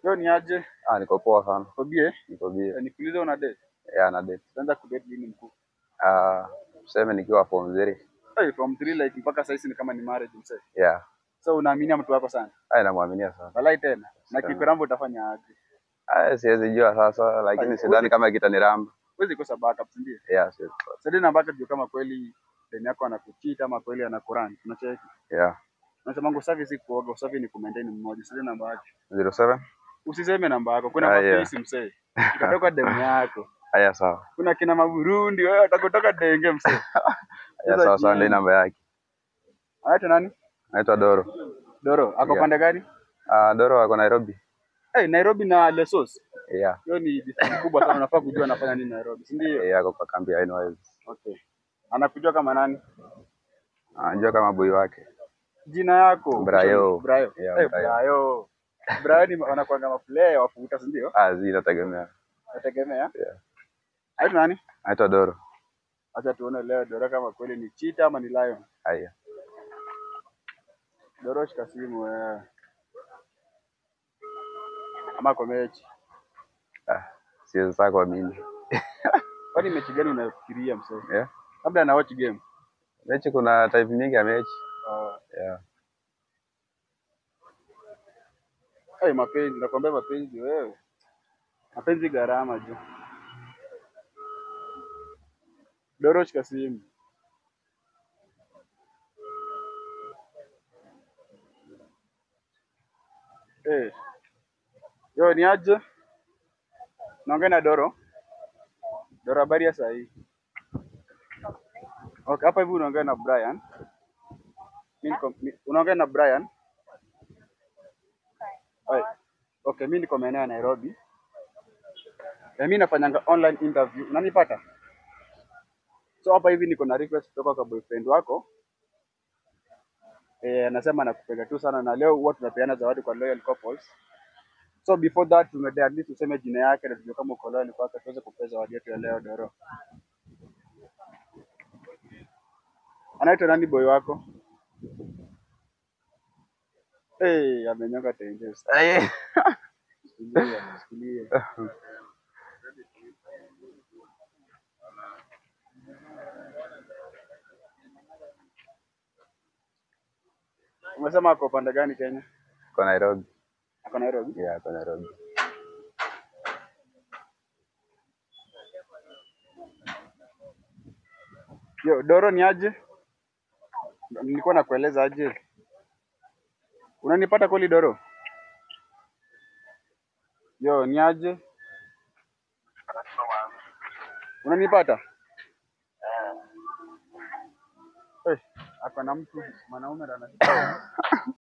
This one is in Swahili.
Leo ni aje? Ah, niko poa sana. Uko bie? Niko bie. Nikuulize, una date? Yeah, na date. Utaanza kudate lini mkuu? Ah, tuseme nikiwa form 3. Hey, from 3 like mpaka sasa ni kama ni marriage msee. Yeah. So unaaminia mtu wako sana? Ah, namuaminia sana. Walai tena. Na kikuramba utafanya aje? Ah, siwezi jua sasa, lakini sidhani kama kitaniramba. Huwezi kosa backup, si ndio? Yeah, siwezi kosa. Sasa ndio backup kama kweli demu yako anakucheat ama kweli anakuran. Unacheki? Yeah. Nasema usafi si kuoga, usafi ni kumaintain mmoja. Sasa namba yake. 07. Usiseme namba yako. Kuna mafisi msee. Utatoka demu yako. Haya sawa. Kuna kina Maburundi wewe utakutoka denge msee. Haya sawa sawa, ndio namba yake. Anaitwa nani? Anaitwa Doro. Doro, ako pande gani? Ah, Doro ako Nairobi. Eh, Nairobi na Lesos. Yeah. Hiyo ni distance kubwa sana, unafaa kujua anafanya nini Nairobi, si ndio? Yeah, ako kwa kambi ya NYS. Okay. Anakujua kama nani? Anajua kama boy wake. Jina yako? Brayo. Brayo. Yeah, hey, Brayo. Brayo. Brayo ni wanakuanga maplayer wafuta, si ndio? Ah, zi nategemea. Nategemea? Yeah. Anaitwa nani? Anaitwa Doro. Acha tuone leo Doro kama kweli ni cheetah ama ni lion. Haya. Doro, shika simu wewe. Ama kwa mechi. Ah, siwezi sasa kuamini. Kwani mechi gani unafikiria msee? Yeah. Labda ana watch game. Mechi kuna type nyingi ya mechi. Yeah. Hey, mapenzi, nakwambia mapenzi wewe. Mapenzi gharama jo. Doro, shika simu. Eh. Yo, ni aje? Naongea na Doro. Doro, habari ya saa hii? Okay, hapa hivi unaongea na Brian. Mimi niko unaongea na Brian? Okay. Okay, mimi niko maeneo ya Nairobi. Mimi nafanyanga online interview. Unanipata? So hapa hivi niko na request kutoka kwa boyfriend wako. Anasema anakupenda tu sana na leo huwa tunapeana zawadi kwa loyal couples. So before that tumedai at least useme jina yake na tujue kama uko loyal kwake tuweze kupea zawadi yetu ya leo Doro. Anaitwa nani boy wako? Eh, amenyonga tenje. Shikilia, shikilia. Umesema ako pande gani Kenya? Kwa Nairobi. Ako Nairobi? Yeah, kwa Nairobi. Yo, Doro ni aje? Nilikuwa nakueleza aje? Unanipata kweli Doro? Yo, ni aje? Unanipata? Eh, ako na mtu mwanaume ndo anashika.